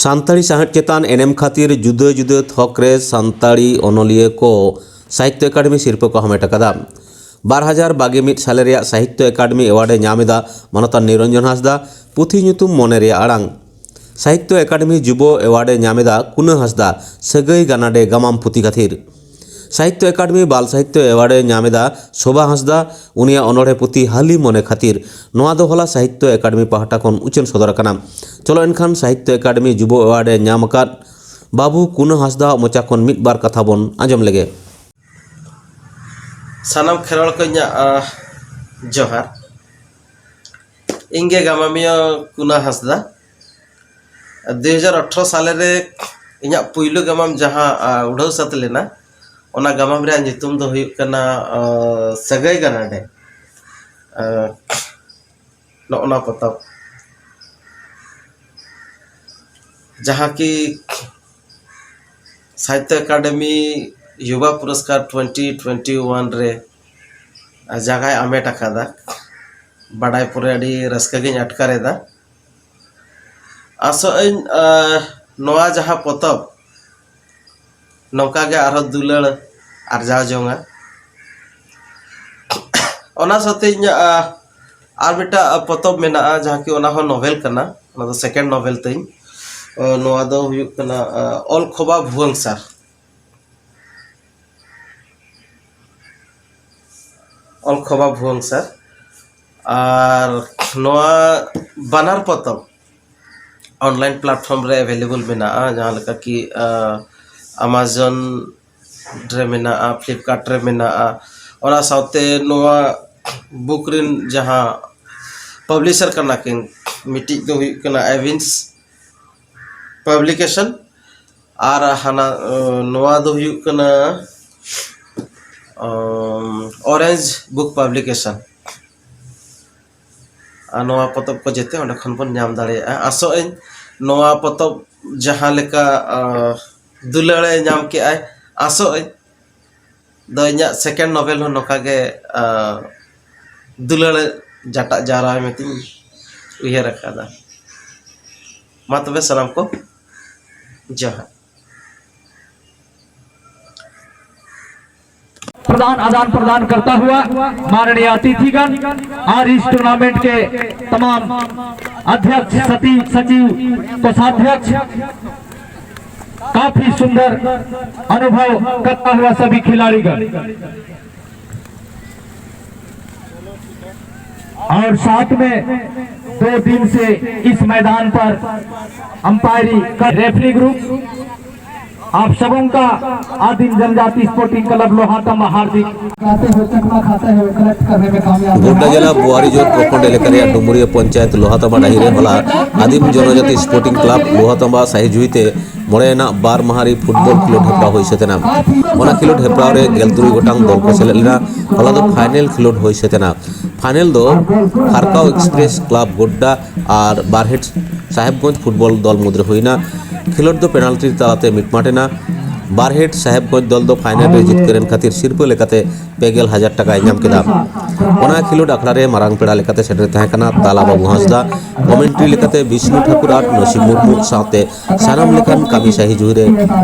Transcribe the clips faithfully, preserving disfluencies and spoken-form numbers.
ᱥᱟᱱᱛᱟᱲᱤ ᱥᱟᱶᱦᱮᱫ ᱪᱮᱛᱟᱱ ᱮᱱᱮᱢ ᱠᱷᱟᱹᱛᱤᱨ ᱡᱩᱫᱟᱹ ᱡᱩᱫᱟᱹ ᱛᱷᱚᱠ ᱨᱮ ᱥᱟᱱᱛᱟᱲᱤ ᱚᱱᱚᱞᱤᱭᱟᱹ ᱠᱚ ᱥᱟᱦᱤᱛᱛᱚ ᱮᱠᱟᱰᱮᱢᱤ ᱥᱤᱨᱯᱟᱹ ᱠᱚ ᱦᱟᱢᱮᱴ ᱟᱠᱟᱫᱟ᱾ ᱵᱟᱨ ᱦᱟᱡᱟᱨ ᱵᱟᱜᱮ ᱢᱤᱫ ᱥᱟᱞᱮ ᱨᱮᱭᱟᱜ ᱥᱟᱦᱤᱛᱛᱚ ᱮᱠᱟᱰᱮᱢᱤ ᱮᱣᱟᱨᱰ ᱮ ᱧᱟᱢ ᱮᱫᱟ ᱢᱟᱱᱚᱛᱟᱱ ᱱᱤᱨᱚᱧᱡᱚᱱ ᱦᱟᱸᱥᱫᱟ, ᱯᱩᱛᱷᱤ ᱧᱩᱛᱩᱢ ᱢᱚᱱᱮ ᱨᱮᱭᱟᱜ ᱟᱲᱟᱝ᱾ ᱥᱟᱦᱤᱛᱛᱚ ᱮᱠᱟᱰᱮᱢᱤ ᱡᱩᱵᱚ ᱮᱣᱟᱨᱰ ᱮ ᱧᱟᱢ ᱮᱫᱟ ᱠᱩᱱᱟᱹ ᱦᱟᱸᱥᱫᱟ, ᱥᱟᱹᱜᱟᱹᱭ ᱜᱟᱱᱟᱰᱮ ᱜᱟᱢᱟᱢ ᱯᱩᱛᱷᱤ ᱠᱷᱟᱹᱛᱤᱨ᱾ ᱥᱟᱦᱤᱛᱛᱚ ᱮᱠᱟᱰᱮᱢᱤ ᱵᱟᱞ ᱥᱟᱦᱤᱛᱛᱚ ᱮᱣᱟᱨᱰ ᱮ ᱧᱟᱢ ᱮᱫᱟ ᱥᱳᱵᱷᱟ ᱦᱟᱸᱥᱫᱟ, ᱩᱱᱤᱭᱟᱜ ᱚᱱᱚᱬᱦᱮ ᱯᱩᱛᱷᱤ ᱦᱟᱹᱞᱤ ᱢᱚᱱᱮ ᱠᱷᱟᱹᱛᱤᱨ᱾ ᱱᱚᱣᱟ ᱫᱚ ᱦᱚᱞᱟ ᱥᱟᱦᱤᱛᱛᱚ ᱮᱠᱟᱰᱮᱢᱤ ᱯᱟᱦᱴᱟ ᱠᱷᱚᱱ ᱩᱪᱷᱟᱹᱱ ᱥᱚᱫᱚᱨ ᱟᱠᱟᱱᱟ᱾ ᱪᱚᱞᱚ ᱮᱱᱠᱷᱟᱱ ᱥᱟᱦᱤᱛᱛᱚ ᱮᱠᱟᱰᱮᱢᱤ ᱡᱩᱵᱚ ᱮᱣᱟᱨᱰ ᱮ ᱧᱟᱢ ᱟᱠᱟᱫ ᱵᱟᱹᱵᱩ ᱠᱩᱱᱟᱹ ᱦᱟᱸᱥᱫᱟᱣᱟᱜ ᱢᱚᱪᱟ ᱠᱷᱚᱱ ᱢᱤᱫ ᱵᱟᱨ ᱠᱟᱛᱷᱟ ᱵᱚᱱ ᱟᱸᱡᱚᱢ ᱞᱮᱜᱮ᱾ ᱥᱟᱱᱟᱢ ᱠᱷᱮᱨᱣᱟᱲ ᱠᱚ ᱤᱧᱟᱹᱜ, ᱟᱸ, ᱡᱚᱦᱟᱨ᱾ ᱤᱧ ᱜᱮ ᱜᱟᱢᱟᱢᱤᱭᱟᱹ ᱠᱩᱱᱟᱹ ᱦᱟᱸᱥᱫᱟ᱾ ᱫᱩᱭ ᱦᱟᱡᱟᱨ ᱟᱴᱷᱨᱚ ᱥᱟᱞᱮ ᱨᱮ ᱤᱧᱟᱹᱜ ᱯᱩᱭᱞᱩ ᱜᱟᱢᱟᱢ ᱡᱟᱦᱟᱸ, ᱟᱸ, ᱩᱰᱷᱟᱹᱣ ᱥᱟᱹᱛ ᱞᱮᱱᱟ, ᱚᱱᱟ ᱜᱟᱢᱟᱢ ᱨᱮᱭᱟᱜ ᱧᱩᱛᱩᱢ ᱫᱚ ᱦᱩᱭᱩᱜ ᱠᱟᱱᱟ, ᱟᱸ, ᱥᱟᱹᱜᱟᱹᱭ ᱜᱟᱱᱟᱰᱮ᱾ ᱟᱸ, ᱱᱚᱜᱼᱚ ᱱᱟ ᱯᱚᱛᱚᱵ᱾ ᱡᱟᱦᱟᱸ ᱠᱤ ᱥᱟᱦᱤᱛᱛᱚ ᱮᱠᱟᱰᱮᱢᱤ ᱭᱩᱵᱟ ᱯᱩᱨᱚᱥᱠᱟᱨ ᱴᱩᱭᱮᱱᱴᱤ ᱴᱩᱭᱮᱱᱴᱤ ᱣᱟᱱ ᱨᱮ ᱡᱟᱭᱜᱟᱭ ᱟᱢᱮᱴ ᱟᱠᱟᱫᱟ, ᱵᱟᱰᱟᱭ ᱯᱚᱨᱮ ᱟᱹᱰᱤ ᱨᱟᱹᱥᱠᱟᱹ ᱜᱤᱧ ᱟᱴᱠᱟᱨ ᱮᱫᱟ᱾ ᱟᱥᱚᱜ ᱟᱹᱧ, ᱟᱸ, ᱱᱚᱣᱟ ᱡᱟᱦᱟᱸ ᱯᱚᱛᱚᱵ ᱱᱚᱝᱠᱟ ᱜᱮ ᱟᱨᱦᱚᱸ ᱫᱩᱞᱟᱹᱲ ᱟᱨᱡᱟᱣ ᱡᱚᱝᱟ᱾ ᱚᱱᱟ ᱥᱟᱶᱛᱮ ᱤᱧᱟᱹᱜ, ᱟᱸ, ᱟᱨ ᱢᱤᱫᱴᱟᱜ ᱯᱚᱛᱚᱵ ᱢᱮᱱᱟᱜᱼᱟ, ᱡᱟᱦᱟᱸ ᱠᱤ ᱚᱱᱟ ᱦᱚᱸ ᱱᱚᱵᱷᱮᱞ ᱠᱟᱱᱟ, ᱚᱱᱟ ᱫᱚ ᱥᱮᱠᱮᱱᱰ ᱱᱚᱵᱷᱮᱞ ᱛᱤᱧ᱾ ᱟᱸ, ᱱᱚᱣᱟ ᱫᱚ ᱦᱩᱭᱩᱜ ᱠᱟᱱᱟ, ᱟᱸ, ᱚᱞ ᱠᱷᱚᱵᱟ ᱵᱷᱩᱣᱟᱹᱝ ᱥᱟᱨ᱾ ᱚᱞ ᱠᱷᱚᱵᱟ ᱵᱷᱩᱣᱟᱹᱝ ᱥᱟᱨ᱾ ᱟᱨ ᱱᱚᱣᱟ ᱵᱟᱱᱟᱨ ᱯᱚᱛᱚᱵ ᱚᱱᱞᱟᱭᱤᱱ ᱯᱞᱟᱴᱯᱷᱚᱨᱢ ᱨᱮ ᱮᱵᱮᱞᱮᱵᱚᱞ ᱢᱮᱱᱟᱜᱼᱟ, ᱡᱟᱦᱟᱸ ᱞᱮᱠᱟ ᱠᱤ, ᱟᱸ, ᱟᱢᱟᱡᱚᱱ ᱨᱮ ᱢᱮᱱᱟᱜᱼᱟ, ᱯᱷᱞᱤᱯᱠᱟᱨᱴ ᱨᱮ ᱢᱮᱱᱟᱜᱼᱟ᱾ ᱚᱱᱟ ᱥᱟᱶᱛᱮ ᱱᱚᱣᱟ ᱵᱩᱠ ᱨᱮᱱ ᱡᱟᱦᱟᱸ ᱯᱟᱵᱽᱞᱤᱥᱟᱨ ᱠᱟᱱᱟ ᱠᱤᱱ, ᱢᱤᱫᱴᱤᱡ ᱫᱚ ᱦᱩᱭᱩᱜ ᱠᱟᱱᱟ ᱮᱵᱷᱤᱱᱥ ᱯᱟᱵᱽᱞᱤᱠᱮᱥᱚᱱ, ᱟᱨ ᱦᱟᱱᱟ, ᱟᱸ, ᱱᱚᱣᱟ ᱫᱚ ᱦᱩᱭᱩᱜ ᱠᱟᱱᱟ, ᱟᱸ, ᱚᱨᱮᱧᱡᱽ ᱵᱩᱠ ᱯᱟᱵᱽᱞᱤᱠᱮᱥᱚᱱ᱾ ᱟᱨ ᱱᱚᱣᱟ ᱯᱚᱛᱚᱵ ᱠᱚ ᱡᱮᱛᱮ ᱚᱸᱰᱮ ᱠᱷᱚᱱ ᱵᱚᱱ ᱧᱟᱢ ᱫᱟᱲᱮᱭᱟᱜᱼᱟ᱾ ᱟᱥᱚᱜ ᱟᱹᱧ ᱱᱚᱣᱟ ᱯᱚᱛᱚᱵ ᱡᱟᱦᱟᱸ ᱞᱮᱠᱟ, ᱟᱸ, ᱫᱩᱞᱟᱹᱲᱮ ᱧᱟᱢ ᱠᱮᱜᱼᱟᱭ, ᱟᱥᱚᱜ ᱟᱹᱧ ᱫᱚ ᱤᱧᱟᱹᱜ ᱥᱮᱠᱮᱱᱰ ᱱᱚᱵᱷᱮᱞ ᱦᱚᱸ ᱱᱚᱝᱠᱟ ᱜᱮ, ᱟᱸ, ᱫᱩᱞᱟᱹᱲ ᱡᱟᱴᱟᱜ ᱡᱟᱣᱨᱟᱭ ᱢᱮᱱᱛᱮᱧ ᱩᱭᱦᱟᱹᱨ ᱟᱠᱟᱫᱟ᱾ ᱢᱟ ᱛᱚᱵᱮ ᱥᱟᱱᱟᱢ ᱠᱚ जय हिंद। प्रदान, आदान प्रदान करता हुआ माननीय अतिथिगण और इस टूर्नामेंट के तमाम अध्यक्ष, सचिव, सचिव, कोषाध्यक्ष, काफी सुंदर अनुभव करता हुआ सभी खिलाड़ीगण। और साथ में दो दिन से इस मैदान पर अंपायरिंग कर, रेफरी ग्रुप, आप सबों का आदिम जनजाति स्पोर्टिंग क्लब लोहातमा हार्दिक। खाते हो, चकमा खाते हो, कलेक्ट करने में कामयाब। गोड्डा जिला बोआरीजोर प्रखंड इलाका ᱨᱮᱭᱟᱜ ᱰᱩᱢᱩᱨᱤᱭᱟᱹ ᱯᱚᱧᱪᱟᱭᱮᱛ ᱞᱳᱦᱟᱛᱟᱢᱟ ᱰᱟᱹᱦᱤ ᱨᱮ ᱦᱚᱞᱟ ᱟᱹᱫᱤᱢ ᱡᱚᱱᱚᱡᱟᱹᱛᱤ ᱥᱯᱳᱨᱴᱤᱝ ᱠᱞᱟᱵᱽ ᱞᱳᱦᱟᱛᱟᱢᱟ ᱥᱟᱹᱦᱤ ᱡᱩᱦᱤ ᱛᱮ ᱢᱚᱬᱮ ᱟᱱᱟᱜ ᱵᱟᱨ ᱢᱟᱦᱟ ᱨᱮ ᱯᱷᱩᱴᱵᱚᱞ ᱠᱷᱮᱞᱳᱰ ᱦᱮᱯᱨᱟᱣ ᱦᱩᱭ ᱥᱟᱹᱛ ᱮᱱᱟ᱾ ᱚᱱᱟ ᱠᱷᱮᱞᱳᱰ ᱦᱮᱯᱨᱟᱣ ᱨᱮ ᱜᱮᱞ ᱛᱩᱨᱩᱭ ᱜᱚᱴᱟᱝ ᱫᱚᱞ ᱠᱚ ᱥᱮᱞᱮᱫ ᱞᱮᱱᱟ᱾ ᱦᱚᱞᱟ ᱫᱚ ᱯᱷᱟᱭᱱᱮᱞ ᱠᱷᱮᱞᱳᱰ ᱦᱩᱭ ᱥᱟᱹᱛ ᱮᱱᱟ᱾ ᱯᱷᱟᱭᱱᱮᱞ ᱫᱚ ᱠᱷᱟᱨᱠᱟᱣ ᱮᱠᱥᱯᱨᱮᱥ ᱠᱞᱟᱵᱽ ᱜᱳᱰᱰᱟ ᱟᱨ ᱵᱟᱨᱦᱮᱴ ᱥᱟᱦᱮᱵᱽᱜᱚᱸᱡᱽ ᱯᱷᱩᱴᱵᱚᱞ ᱫᱚᱞ ᱢᱩᱫᱽᱨᱮ ᱦᱩᱭᱱᱟ᱾ ᱠᱷᱮᱞᱳᱰ ᱫᱚ ᱯᱮᱱᱟᱞᱴᱤ ᱛᱟᱞᱟᱛᱮ ᱢᱤᱫᱢᱟᱴ ᱮᱱᱟ᱾ ᱵᱟᱨᱦᱮᱴ ᱥᱟᱦᱮᱵᱽᱜᱚᱸᱡᱽ ᱫᱚᱞ ᱫᱚ ᱯᱷᱟᱭᱱᱮᱞ ᱨᱮ ᱡᱤᱛᱠᱟᱹᱨ ᱮᱱ ᱠᱷᱟᱹᱛᱤᱨ ᱥᱤᱨᱯᱟᱹ ᱞᱮᱠᱟᱛᱮ ᱯᱮ ᱜᱮᱞ ᱦᱟᱡᱟᱨ ᱴᱟᱠᱟᱭ ᱧᱟᱢ ᱠᱮᱫᱟ᱾ ᱚᱱᱟ ᱠᱷᱮᱞᱳᱰ ᱟᱠᱷᱲᱟ ᱨᱮ ᱢᱟᱨᱟᱝ ᱯᱮᱲᱟ ᱞᱮᱠᱟᱛᱮ ᱥᱮᱴᱮᱨ ᱛᱟᱦᱮᱸ ᱠᱟᱱᱟ ᱛᱟᱞᱟ ᱵᱟᱹᱵᱩ ᱦᱟᱸᱥᱫᱟ, ᱠᱚᱢᱮᱱᱴᱨᱤ ᱞᱮᱠᱟᱛᱮ ᱵᱤᱥᱱᱩ ᱴᱷᱟᱠᱩᱨ ᱟᱨ ᱱᱚᱥᱤᱵ ᱢᱩᱨᱢᱩ ᱥᱟᱶᱛᱮ ᱥᱟᱱᱟᱢ ᱞᱮᱠᱟᱱ ᱠᱟᱹᱢᱤ ᱥᱟᱹᱦᱤ ᱡᱩᱦᱤ ᱨᱮ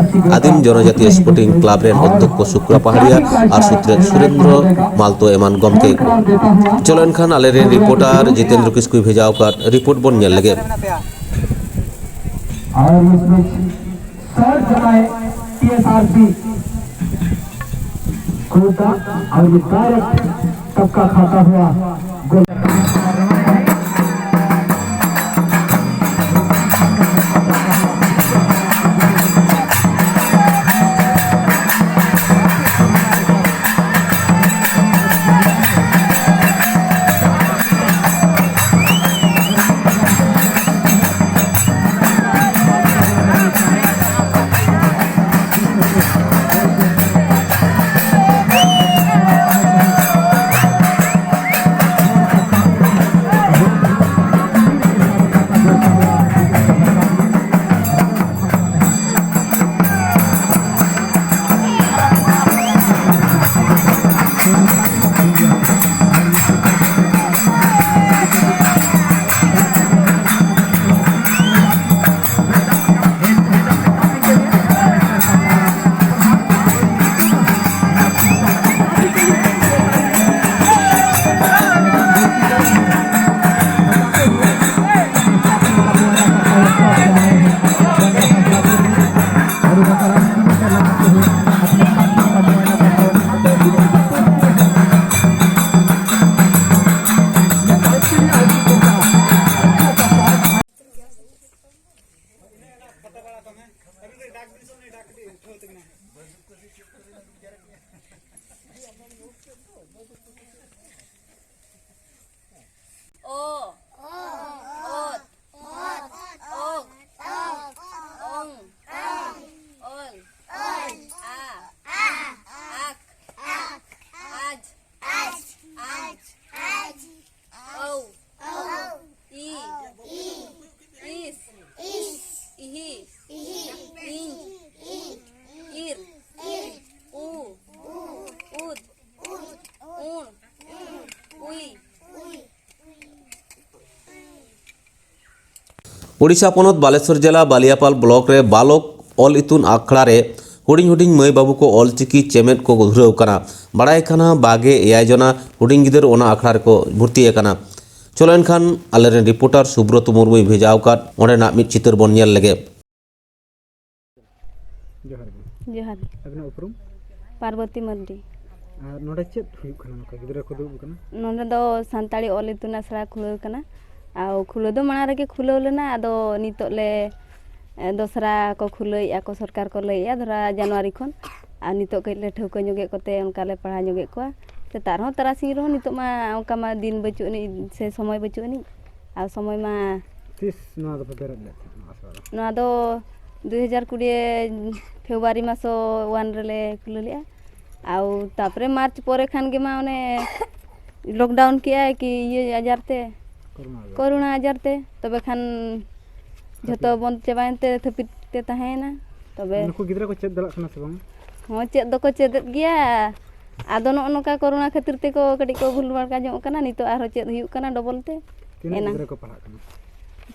ᱟᱹᱫᱤᱢ ᱡᱚᱱᱚᱡᱟᱹᱛᱤ ᱥᱯᱳᱨᱴᱤᱝ ᱠᱞᱟᱵᱽ ᱨᱮᱱ ᱚᱫᱽᱫᱷᱚᱠᱠᱷᱚ ᱥᱩᱠᱨᱟ ᱯᱟᱦᱟᱲᱤᱭᱟ ᱟᱨ ᱥᱩᱛᱨᱮᱛ ᱥᱩᱨᱮᱱᱫᱨᱚ ᱢᱟᱞᱛᱳ ᱮᱢᱟᱱ ᱜᱚᱢᱠᱮ᱾ ᱪᱚᱞᱚ ᱮᱱᱠᱷᱟᱱ ᱟᱞᱮᱨᱮᱱ ᱨᱤᱯᱳᱨᱴᱟᱨ ᱡᱤᱛᱮᱱᱫᱨᱚ ᱠᱤᱥᱠᱩᱭ ᱵᱷᱮᱡᱟ ᱟᱠᱟᱫ ᱨᱤᱯᱳᱨᱴ ᱵᱚᱱ ᱧᱮᱞ ᱞᱮᱜᱮ᱾ और इसमें शॉट बनाए टीएसआरसी कोटा और ये डायरेक्ट टपका खाता हुआ गोल। ᱚ, ᱚᱛ, ᱚᱜ, ᱚᱝ, ᱚᱞ, ᱟ, ᱟᱠ, ᱟᱡ, ᱟᱡ, ᱟᱡ, ᱟᱡ, ᱚᱣ, ᱚᱣ, ᱤ, ᱤ, ᱤᱥ, ᱤᱥ, ᱤᱦᱤ, ᱤᱦᱤ, ᱤᱧ, ᱤᱧ, ᱤᱨ, ᱤᱨ, ᱩ, ᱩ, ᱩᱫ, ᱩᱫ, ᱩᱬ, ᱩᱬ, ᱩᱭ, ᱩᱭ᱾ ᱳᱰᱤᱥᱟ ᱯᱚᱱᱚᱛ ᱵᱟᱞᱮᱥᱚᱨ ᱡᱮᱞᱟ ᱵᱟᱞᱤᱭᱟᱯᱟᱞ ᱵᱞᱚᱠ ᱨᱮ ᱵᱟᱞᱚᱠ ᱚᱞ ᱤᱛᱩᱱ ᱟᱠᱷᱲᱟ ᱨᱮ ᱦᱩᱰᱤᱧ ᱦᱩᱰᱤᱧ ᱢᱟᱹᱭ ᱵᱟᱹᱵᱩ ᱠᱚ ᱚᱞ ᱪᱤᱠᱤ ᱪᱮᱢᱮᱫ ᱠᱚ ᱫᱷᱩᱨᱟᱹᱣ ᱠᱟᱱᱟ᱾ ᱵᱟᱲᱟᱭ ᱠᱟᱱᱟ ᱵᱟᱜᱮ ᱮᱭᱟᱭ ᱡᱚᱱᱟ ᱦᱩᱰᱤᱧ ᱜᱤᱫᱟᱹᱨ ᱚᱱᱟ ᱟᱠᱷᱲᱟ ᱨᱮᱠᱚ ᱵᱷᱚᱨᱛᱤ ᱟᱠᱟᱱᱟ᱾ ᱪᱚᱞᱚ ᱮᱱᱠᱷᱟᱱ ᱟᱞᱮᱨᱮᱱ ᱨᱤᱯᱳᱨᱴᱟᱨ ᱥᱩᱵᱨᱚᱛ ᱢᱩᱨᱢᱩᱭ ᱵᱷᱮᱡᱟ ᱟᱠᱟᱫ ᱚᱸᱰᱮᱱᱟᱜ ᱢᱤᱫ ᱪᱤᱛᱟᱹᱨ ᱵᱚᱱ ᱧᱮᱞ ᱞᱮᱜᱮ᱾ ᱡᱚᱦᱟᱨ ᱜᱮ᱾ ᱡᱚᱦᱟᱨ ᱜᱮ᱾ ᱟᱵᱤᱱᱟᱜ ᱩᱯᱨᱩᱢ? ᱯᱟᱨᱵᱚᱛᱤ ᱢᱟᱨᱰᱤ᱾ ᱟᱨ ᱱᱚᱰᱮ ᱪᱮᱫ ᱦᱩᱭᱩᱜ ᱠᱟᱱᱟ? ᱱᱚᱝᱠᱟ ᱜᱤᱫᱽᱨᱟᱹ ᱠᱚ ᱫᱩᱲᱩᱵ ᱟᱠᱟᱱᱟ? ᱱᱚᱰᱮ ᱫᱚ ᱥᱟᱱᱛᱟᱲᱤ ᱚᱞ ᱤᱛᱩᱱ ᱟᱥᱲᱟ ᱠᱷᱩᱞᱟᱹᱣ ᱠᱟᱱᱟ᱾ ᱟᱨ ᱠᱷᱩᱞᱟᱹᱣ ᱫᱚ ᱢᱟᱲᱟᱝ ᱨᱮᱜᱮ ᱠᱷᱩᱞᱟᱹᱣ ᱞᱮᱱᱟ, ᱟᱫᱚ ᱱᱤᱛᱚᱜ ᱞᱮ, ᱮ, ᱫᱚᱥᱨᱟ ᱠᱚ ᱠᱷᱩᱞᱟᱹᱣᱮᱫᱼᱟ ᱠᱚ, ᱥᱚᱨᱠᱟᱨ ᱠᱚ ᱞᱟᱹᱭᱮᱫᱼᱟ, ᱫᱷᱚᱨᱟ ᱡᱟᱱᱩᱣᱟᱨᱤ ᱠᱷᱚᱱ᱾ ᱟᱨ ᱱᱤᱛᱚᱜ ᱠᱟᱹᱡ ᱞᱮ ᱴᱷᱟᱹᱣᱠᱟᱹ ᱧᱚᱜᱮᱫ ᱠᱚᱛᱮ ᱚᱱᱠᱟ ᱞᱮ ᱯᱟᱲᱦᱟᱣ ᱧᱚᱜᱮᱫ ᱠᱚᱣᱟ᱾ ᱥᱮᱛᱟᱜ ᱨᱮᱦᱚᱸ ᱛᱟᱨᱟᱥᱤᱧ ᱨᱮᱦᱚᱸ ᱱᱤᱛᱚᱜ ᱢᱟ ᱚᱱᱠᱟ ᱢᱟ ᱫᱤᱱ ᱵᱟᱹᱪᱩᱜ ᱟᱹᱱᱤᱡ ᱥᱮ ᱥᱚᱢᱚᱭ ᱵᱟᱹᱪᱩᱜ ᱟᱹᱱᱤᱡ᱾ ᱟᱨ ᱥᱚᱢᱚᱭ ᱢᱟ ᱛᱤᱥ ᱱᱚᱣᱟ ᱫᱚᱯᱮ ᱵᱮᱨᱮᱫ ᱞᱮᱫ ᱛᱟᱦᱮᱸᱫ, ᱱᱚᱣᱟ ᱟᱥᱲᱟ ᱫᱚ? ᱱᱚᱣᱟ ᱫᱚ ᱫᱩ ᱦᱟᱡᱟᱨ ᱠᱩᱲᱤ ᱯᱷᱮᱵᱽᱨᱩᱣᱟᱨᱤ ᱢᱟᱥ ᱚᱣᱟᱱ ᱨᱮᱞᱮ ᱠᱷᱩᱞᱟᱹᱣ ᱞᱮᱫᱼᱟ᱾ ᱟᱨ ᱛᱟᱨᱯᱚᱨᱮ ᱢᱟᱨᱪ ᱯᱚᱨᱮ ᱠᱷᱟᱱ ᱜᱮ ᱢᱟ ᱚᱱᱮ ᱞᱚᱠᱰᱟᱣᱩᱱ ᱠᱮᱜᱼᱟᱭ ᱠᱤ ᱤᱭᱟᱹ ᱟᱡᱟᱨ ᱛᱮ, ᱠᱳᱨᱳᱱᱟ ᱟᱡᱟᱨ᱾ ᱠᱳᱨᱳᱱᱟ ᱟᱡᱟᱨ ᱛᱮ, ᱛᱚᱵᱮ ᱠᱷᱟᱱ ᱡᱷᱚᱛᱚ ᱦᱟᱹᱯᱤᱫ᱾ ᱵᱚᱱᱫ ᱪᱟᱵᱟᱭᱮᱱ ᱛᱮ ᱛᱷᱟᱹᱯᱤᱛ ᱛᱮ ᱛᱟᱦᱮᱸᱭᱮᱱᱟ᱾ ᱛᱚᱵᱮ ᱱᱩᱠᱩ ᱜᱤᱫᱽᱨᱟᱹ ᱠᱚ ᱪᱮᱫ ᱫᱟᱲᱮᱭᱟᱜ ᱠᱟᱱᱟ ᱥᱮ ᱵᱟᱝ? ᱦᱚᱸ, ᱪᱮᱫ ᱫᱚᱠᱚ ᱪᱮᱫᱮᱫ ᱜᱮᱭᱟ᱾ ᱟᱫᱚ ᱱᱚᱜᱼᱚ ᱱᱚᱝᱠᱟ ᱠᱳᱨᱳᱱᱟ ᱠᱷᱟᱹᱛᱤᱨ ᱛᱮᱠᱚ ᱠᱟᱹᱴᱤᱡ ᱠᱚ ᱵᱷᱩᱞ ᱵᱷᱟᱲᱠᱟ ᱧᱚᱜ ᱠᱟᱱᱟ᱾ ᱱᱤᱛᱚᱜ ᱟᱨᱦᱚᱸ ᱪᱮᱫ ᱦᱩᱭᱩᱜ ᱠᱟᱱᱟ ᱰᱚᱵᱚᱞ ᱛᱮ᱾ ᱛᱤᱱᱟᱹᱜ ᱮᱱᱟᱝ ᱜᱤᱫᱽᱨᱟᱹ ᱠᱚ ᱯᱟᱲᱦᱟᱜ ᱠᱟᱱᱟ?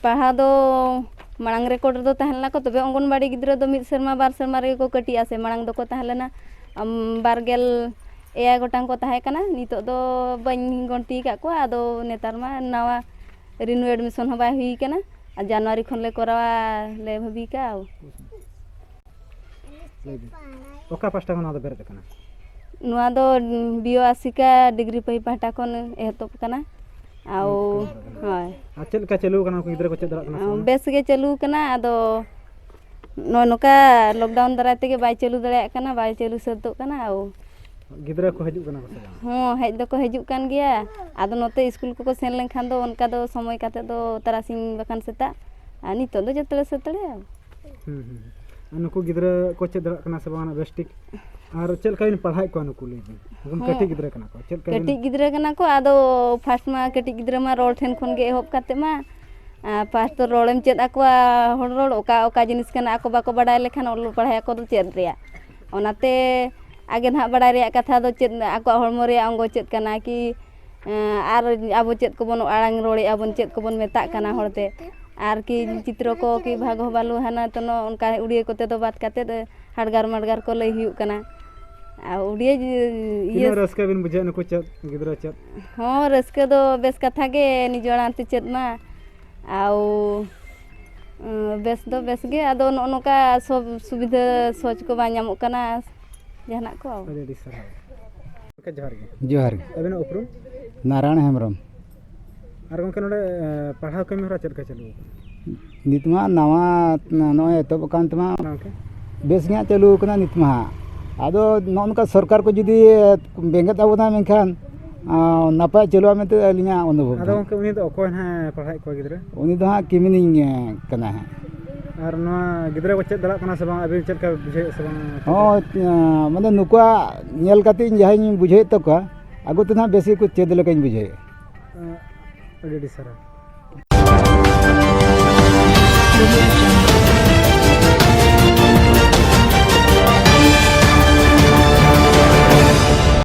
ᱯᱟᱲᱦᱟᱣ ᱫᱚ ᱢᱟᱲᱟᱝ ᱨᱮᱠᱚᱨᱰ ᱨᱮᱫᱚ ᱛᱟᱦᱮᱸ ᱞᱮᱱᱟ ᱠᱚ, ᱛᱚᱵᱮ ᱚᱝᱜᱚᱱᱵᱟᱲᱤ ᱜᱤᱫᱽᱨᱟᱹ ᱫᱚ ᱢᱤᱫ ᱥᱮᱨᱢᱟ ᱵᱟᱨ ᱥᱮᱨᱢᱟ ᱨᱮᱜᱮ ᱠᱚ ᱠᱟᱹᱴᱤᱡᱼᱟ ᱥᱮ᱾ ᱢᱟᱲᱟᱝ ᱫᱚᱠᱚ ᱛᱟᱦᱮᱸ ᱞᱮᱱᱟ, ᱟᱢ, ᱵᱟᱨ ᱜᱮᱞ ᱮᱭᱟᱭ ᱜᱚᱴᱟᱝ ᱠᱚ ᱛᱟᱦᱮᱸ ᱠᱟᱱᱟ᱾ ᱱᱤᱛᱚᱜ ᱫᱚ ᱵᱟᱹᱧ ᱜᱚᱱᱛᱤ ᱟᱠᱟᱫ ᱠᱚᱣᱟ᱾ ᱟᱫᱚ ᱱᱮᱛᱟᱨ ᱢᱟ ᱱᱟᱣᱟ renew admission ᱦᱚᱸ ᱵᱟᱭ ᱦᱩᱭ ᱠᱟᱱᱟ᱾ ᱟᱨ ᱡᱟᱱᱩᱣᱟᱨᱤ ᱠᱷᱚᱱ ᱞᱮ ᱠᱚᱨᱟᱣᱟ ᱞᱮ ᱵᱷᱟᱹᱵᱤ ᱠᱟᱜᱼᱟ᱾ ᱞᱟᱹᱭ ᱵᱤᱱ, ᱚᱠᱟ ᱯᱟᱦᱴᱟ ᱠᱷᱚᱱ ᱱᱚᱣᱟ ᱫᱚ ᱵᱮᱨᱮᱫ ᱟᱠᱟᱱᱟ? ᱱᱚᱣᱟ ᱫᱚ ᱵᱤ ᱳ ᱟᱥᱤᱠᱟ ᱰᱤᱜᱽᱨᱤ ᱯᱟᱹᱦᱤ ᱯᱟᱦᱴᱟ ᱠᱷᱚᱱ ᱮᱦᱚᱵ ᱠᱟᱱᱟ᱾ ᱟᱣ, ᱦᱩᱸ, ᱦᱳᱭ᱾ ᱟᱨ ᱪᱮᱫ ᱞᱮᱠᱟ ᱪᱟᱹᱞᱩ ᱟᱠᱟᱱᱟ? ᱩᱱᱠᱩ ᱜᱤᱫᱽᱨᱟᱹ ᱠᱚ ᱪᱮᱫ ᱫᱟᱲᱮᱭᱟᱜ ᱠᱟᱱᱟ ᱥᱮ ᱵᱟᱝ? ᱵᱮᱥ ᱜᱮ ᱪᱟᱹᱞᱩ ᱟᱠᱟᱱᱟ, ᱟᱫᱚ ᱱᱚᱜᱼᱚ ᱱᱚᱝᱠᱟ ᱞᱚᱠᱰᱟᱣᱩᱱ ᱫᱟᱨᱟᱭ ᱛᱮᱜᱮ ᱵᱟᱭ ᱪᱟᱹᱞᱩ ᱫᱟᱲᱮᱭᱟᱜ ᱠᱟᱱᱟ, ᱵᱟᱭ ᱪᱟᱹᱞᱩ ᱥᱟᱹᱛᱚᱜ ᱠᱟᱱᱟ᱾ ᱟᱣ, ᱜᱤᱫᱽᱨᱟᱹ ᱠᱚ ᱦᱤᱡᱩᱜ ᱠᱟᱱᱟ ᱠᱚ ᱥᱮ ᱵᱟᱝ? ᱦᱚᱸ, ᱦᱮᱡ ᱫᱚᱠᱚ ᱦᱤᱡᱩᱜ ᱠᱟᱱ ᱜᱮᱭᱟ᱾ ᱟᱫᱚ ᱱᱚᱛᱮ ᱥᱠᱩᱞ ᱠᱚᱠᱚ ᱥᱮᱱ ᱞᱮᱱᱠᱷᱟᱱ ᱫᱚ ᱚᱱᱠᱟ ᱫᱚ ᱥᱚᱢᱚᱭ ᱠᱟᱛᱮ ᱫᱚ ᱛᱟᱨᱟᱥᱤᱧ ᱵᱟᱠᱷᱟᱱ ᱥᱮᱛᱟᱜ, ᱟᱨ ᱱᱤᱛᱚᱜ ᱫᱚ ᱡᱚᱛᱚ ᱞᱮ ᱥᱟᱹᱛ ᱫᱟᱲᱮᱭᱟᱜᱼᱟ᱾ ᱦᱩᱸ, ᱦᱩᱸ᱾ ᱟᱨ ᱱᱩᱠᱩ ᱜᱤᱫᱽᱨᱟᱹ ᱠᱚ ᱪᱮᱫ ᱫᱟᱲᱮᱭᱟᱜ ᱠᱟᱱᱟ ᱥᱮ ᱵᱟᱝ ᱵᱮᱥ ᱴᱷᱤᱠ? ᱟᱨ ᱪᱮᱫ ᱞᱮᱠᱟ ᱵᱤᱱ ᱯᱟᱲᱦᱟᱣᱮᱫ ᱠᱚᱣᱟ ᱱᱩᱠᱩ, ᱞᱟᱹᱭ ᱵᱤᱱ? ᱦᱚᱸ᱾ ᱠᱟᱹᱴᱤᱡ ᱜᱤᱫᱽᱨᱟᱹ ᱠᱟᱱᱟ ᱠᱚ, ᱪᱮᱫ ᱞᱮᱠᱟ ᱵᱤᱱ ᱠᱟᱹᱴᱤᱡ ᱜᱤᱫᱽᱨᱟᱹ ᱠᱟᱱᱟ ᱠᱚ, ᱟᱫᱚ ᱯᱷᱟᱥᱴ ᱢᱟ ᱠᱟᱹᱴᱤᱡ ᱜᱤᱫᱽᱨᱟᱹ ᱢᱟ ᱨᱚᱲ ᱴᱷᱮᱱ ᱠᱷᱚᱱ ᱜᱮ ᱮᱦᱚᱵ ᱠᱟᱛᱮ ᱢᱟ, ᱟᱨ ᱯᱷᱟᱥᱴ ᱫᱚ ᱨᱚᱲᱮᱢ ᱪᱮᱫ ᱟᱠᱚᱣᱟ, ᱦᱚᱲ ᱨᱚᱲ, ᱚᱠᱟ ᱚᱠᱟ ᱡᱤᱱᱤᱥ ᱠᱟᱱᱟ ᱟᱠᱚ ᱵᱟᱠᱚ ᱵᱟᱰᱟᱭ ᱞᱮᱠᱷᱟᱱ ᱚᱞ ᱯᱟᱲᱦᱟᱣ ᱠᱚᱫᱚ ᱪᱮᱫ ᱨᱮᱭᱟᱜ᱾ ᱚᱱᱟᱛᱮ ᱟᱜᱮ ᱱᱟᱦᱟᱜ ᱵᱟᱲᱟᱭ ᱨᱮᱭᱟᱜ ᱠᱟᱛᱷᱟ ᱫᱚ ᱪᱮᱫ, ᱟᱠᱚᱣᱟᱜ ᱦᱚᱲᱢᱚ ᱨᱮᱭᱟᱜ ᱚᱝᱜᱚ ᱪᱮᱫ ᱠᱟᱱᱟ ᱠᱤ, ᱮᱸ, ᱟᱨ ᱟᱵᱚ ᱪᱮᱫ ᱠᱚᱵᱚᱱ ᱟᱲᱟᱝ ᱨᱚᱲᱮᱫᱼᱟ ᱵᱚᱱ, ᱪᱮᱫ ᱠᱚᱵᱚᱱ ᱢᱮᱛᱟᱜ ᱠᱟᱱᱟ ᱦᱚᱲᱛᱮ, ᱟᱨ ᱠᱤ ᱪᱤᱛᱨᱚ ᱠᱚ ᱠᱤ ᱵᱷᱟᱜᱚ ᱵᱷᱟᱞᱩ ᱦᱟᱱᱟ ᱛᱚᱱᱚ ᱚᱱᱠᱟ ᱩᱲᱤᱭᱟᱹ ᱠᱚᱛᱮ ᱫᱚ ᱵᱟᱫ ᱠᱟᱛᱮᱫ, ᱦᱟᱰᱜᱟᱨ ᱢᱟᱰᱜᱟᱨ ᱠᱚ ᱞᱟᱹᱭ ᱦᱩᱭᱩᱜ ᱠᱟᱱᱟ᱾ ᱟᱨ ᱩᱲᱤᱭᱟᱹ ᱤᱭᱟᱹ ᱛᱤᱱᱟᱹᱜ ᱨᱟᱹᱥᱠᱟᱹ ᱵᱤᱱ ᱵᱩᱡᱷᱟᱹᱣᱮᱫ ᱱᱩᱠᱩ ᱪᱮᱫ, ᱜᱤᱫᱽᱨᱟᱹ ᱪᱮᱫ? ᱦᱚᱸ, ᱨᱟᱹᱥᱠᱟᱹ ᱫᱚ ᱵᱮᱥ ᱠᱟᱛᱷᱟ ᱜᱮ, ᱱᱤᱡᱮ ᱟᱲᱟᱝ ᱛᱮ ᱪᱮᱫ ᱢᱟ᱾ ᱟᱨ, ᱩᱸ, ᱵᱮᱥ ᱫᱚ ᱵᱮᱥ ᱜᱮ, ᱟᱫᱚ ᱱᱚᱜᱼᱚ ᱱᱚᱝᱠᱟ ᱥᱚᱵ ᱥᱩᱵᱤᱫᱷᱟ ᱥᱚᱦᱚᱡᱽ ᱠᱚ ᱵᱟᱝ ᱧᱟᱢᱚᱜ ᱠᱟᱱᱟ, ᱡᱟᱦᱟᱱᱟᱜ ᱠᱚ᱾ ᱟᱹᱰᱤ ᱟᱹᱰᱤ ᱥᱟᱨᱦᱟᱣ᱾ ᱜᱚᱢᱠᱮ, ᱡᱚᱦᱟᱨ ᱜᱮ᱾ ᱡᱚᱦᱟᱨ ᱜᱮ᱾ ᱟᱹᱵᱤᱱᱟᱜ ᱩᱯᱨᱩᱢ? ᱱᱟᱨᱟᱭᱚᱱ ᱦᱮᱢᱵᱨᱚᱢ᱾ ᱟᱨ ᱜᱚᱢᱠᱮ, ᱱᱚᱰᱮ, ᱮ, ᱯᱟᱲᱦᱟᱣ ᱠᱟᱹᱢᱤ ᱦᱚᱨᱟ ᱪᱮᱫ ᱞᱮᱠᱟ ᱪᱟᱹᱞᱩ ᱟᱠᱟᱱᱟ? ᱱᱤᱛ ᱢᱟ ᱱᱟᱣᱟ, ᱱᱚᱜᱼᱚᱭ ᱮᱛᱚᱦᱚᱵ ᱟᱠᱟᱱ ᱛᱮᱢᱟ ᱜᱚᱢᱠᱮ? ᱵᱮᱥ ᱜᱮ ᱦᱟᱸᱜ ᱪᱟᱹᱞᱩ ᱟᱠᱟᱱᱟ ᱱᱤᱛ ᱢᱟ ᱦᱟᱸᱜ᱾ ᱟᱫᱚ ᱱᱚᱜᱼᱚ ᱱᱚᱝᱠᱟ ᱥᱚᱨᱠᱟᱨ ᱠᱚ ᱡᱩᱫᱤ ᱵᱮᱸᱜᱮᱫ ᱟᱵᱚᱱᱟ ᱢᱮᱱᱠᱷᱟᱱ, ᱟᱸ, ᱱᱟᱯᱟᱭ ᱪᱟᱹᱞᱩᱜᱼᱟ ᱢᱮᱱᱛᱮ ᱟᱹᱞᱤᱧᱟᱜ ᱚᱱᱩᱵᱷᱚᱵ ᱟᱫᱚ ᱫᱚ᱾ ᱜᱚᱢᱠᱮ, ᱩᱱᱤ ᱫᱚ ᱚᱠᱚᱭ ᱦᱟᱸᱜ ᱯᱟᱲᱦᱟᱣᱮᱫ ᱠᱚᱣᱟ ᱜᱤᱫᱽᱨᱟᱹ? ᱩᱱᱤ ᱫᱚ ᱦᱟᱸᱜ ᱠᱤᱢᱤᱱᱤᱧ, ᱮᱸ, ᱠᱟᱱᱟ ᱦᱟᱸᱜ᱾ ᱟᱨ ᱱᱚᱣᱟ ᱜᱤᱫᱽᱨᱟᱹ ᱠᱚ ᱪᱮᱫ ᱫᱟᱲᱮᱭᱟᱜ ᱠᱟᱱᱟ ᱥᱮ ᱵᱟᱝ, ᱟᱹᱵᱤᱱ ᱪᱮᱫ ᱞᱮᱠᱟ ᱵᱩᱡᱷᱟᱹᱣᱮᱫ ᱥᱮ ᱵᱟᱝ? ᱦᱚᱸ, ᱟᱸ, ᱢᱟᱱᱮ ᱱᱩᱠᱩᱣᱟᱜ ᱧᱮᱞ ᱠᱟᱛᱮ ᱤᱧ ᱡᱟᱦᱟᱸᱧ ᱵᱩᱡᱷᱟᱹᱣᱮᱫ ᱛᱟᱠᱚᱣᱟ, ᱟᱹᱜᱩ ᱛᱮ ᱱᱟᱦᱟᱜ ᱵᱮᱥ ᱜᱮᱠᱚ ᱪᱮᱫ ᱞᱮᱠᱟᱧ ᱵᱩᱡᱷᱟᱹᱣᱮᱫᱼᱟ᱾ ᱟᱸ, ᱟᱹᱰᱤ ᱟᱹᱰᱤ ᱥᱟᱨᱦᱟᱣ᱾